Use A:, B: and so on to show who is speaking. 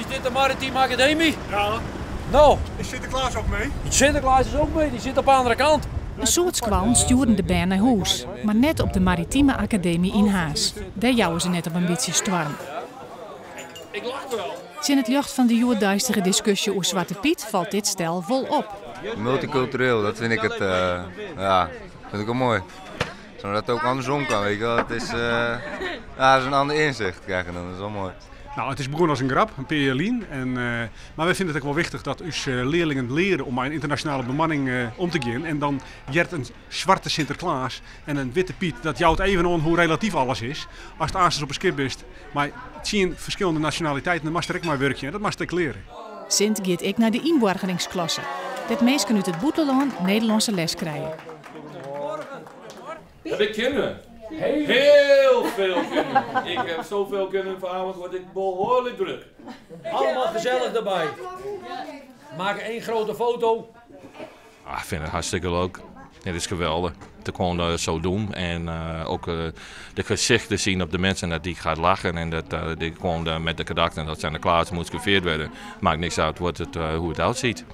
A: Is dit de Maritieme Academie?
B: Ja.
A: No.
B: Is Sinterklaas ook mee?
A: Sinterklaas is ook mee, die zit op de andere kant.
C: In soad skoallen stjoerden de bern nei hûs, mar net op de Maritieme Akademy yn Harns. Dêr jouwe se net op in bytsje stoarm.
A: Ik lach wel.
C: Tsjin it ljocht fan de hjoeddeistige diskusje oer Swarte Pyt falt dit stel wol op.
D: Multicultureel, dat vind ik het, ja, vind ik wel mooi. Zodat het ook andersom kan, weet je wel. Het is, ja, het is een ander inzicht krijg je dan, dat is wel mooi.
B: Nou, it is begûn as in grap, in pear jier lyn. En, mar wy fine it ek wol wichtich dat ús learlingen leare om mei in ynternasjonale bemanning om te gean. En dan heart in swarte Sinterklaas en in wite Pyt, dat jout even oan hoe relatyf alles is. Ast aanstens op in skip bist mei tsien ferskillende nasjonaliteiten, dan moatst der ek mei wurkje en dat moatst ek leare.
C: Sint giet ek nei de ynboargeringsklasse, dêr't minsken út it bûtenlân Nederlânske les krije.
E: Heb ik kinderen? Heel veel kinderen. Ik heb zoveel kinderen, vanavond word ik behoorlijk druk.
A: Allemaal gezellig erbij. Maak één grote foto.
E: Ah, ik vind het hartstikke leuk. Het is geweldig. Te gewoon zo doen en ook de gezichten zien op de mensen dat die gaat lachen en dat die gewoon met de gedachte dat Sinterklaas moet gevierd worden. Maakt niks uit hoe het uitziet.